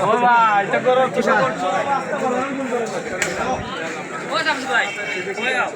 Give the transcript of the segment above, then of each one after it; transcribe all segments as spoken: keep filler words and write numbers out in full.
ও ভাই, এটা করো, কিসব করছো? ও শামসু ভাই, কই যাও?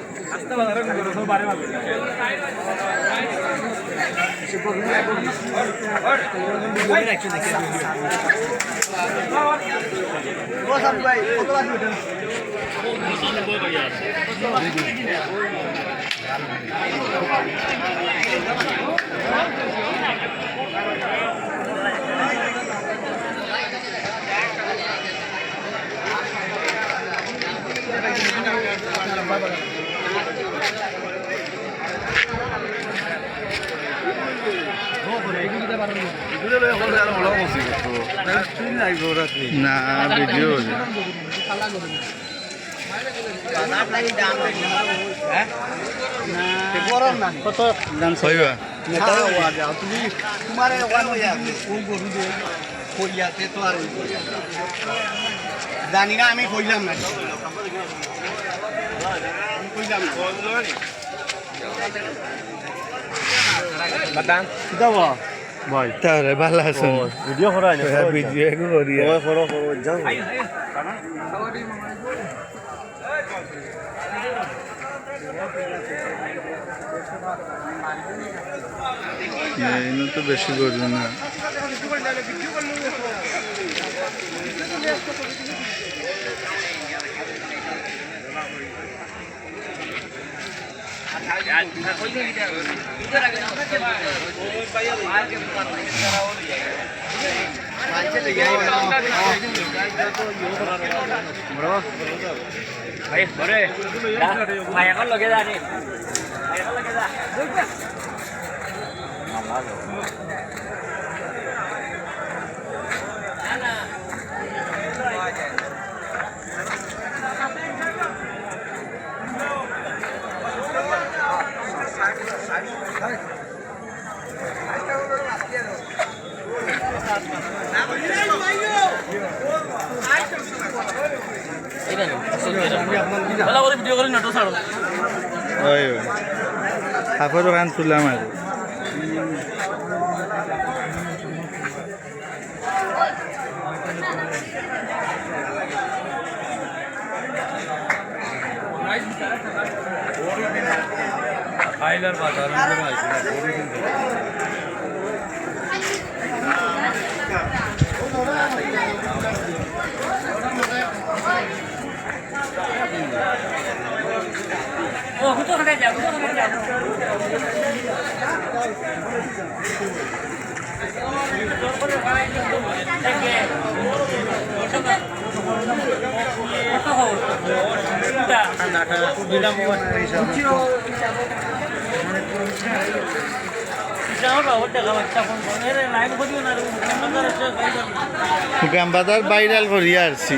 না, ভিডিও হইছে। গরম না। কত দাম চাই? হইবা। তুমি, তোমার ওখানে ওই গরু দিয়ে কইয়াতে তো আর ওই জানি না, আমি কইলাম না। আমি কইলাম না। বাদাম। কিতা বা? ভাই। তাহলে ভালা আছইন? ও, ভিডিও করা হয়নি, হ্যাঁ, করো, ভিডিও এগু করি। করো, করো, করো, যাও। না, এনে তো বেশি গরু না। ভাই, ওরে, যা, ভাই, এখন লগে যা রে। ভাই, এখন লগে যা। ভালা করি ভিডিও করি নটো ছাড়ো। ওই, ওই। হাফের ওখান তুললাম আর। গ্রাম বাজার ভাইরাল করিয়া আরছি।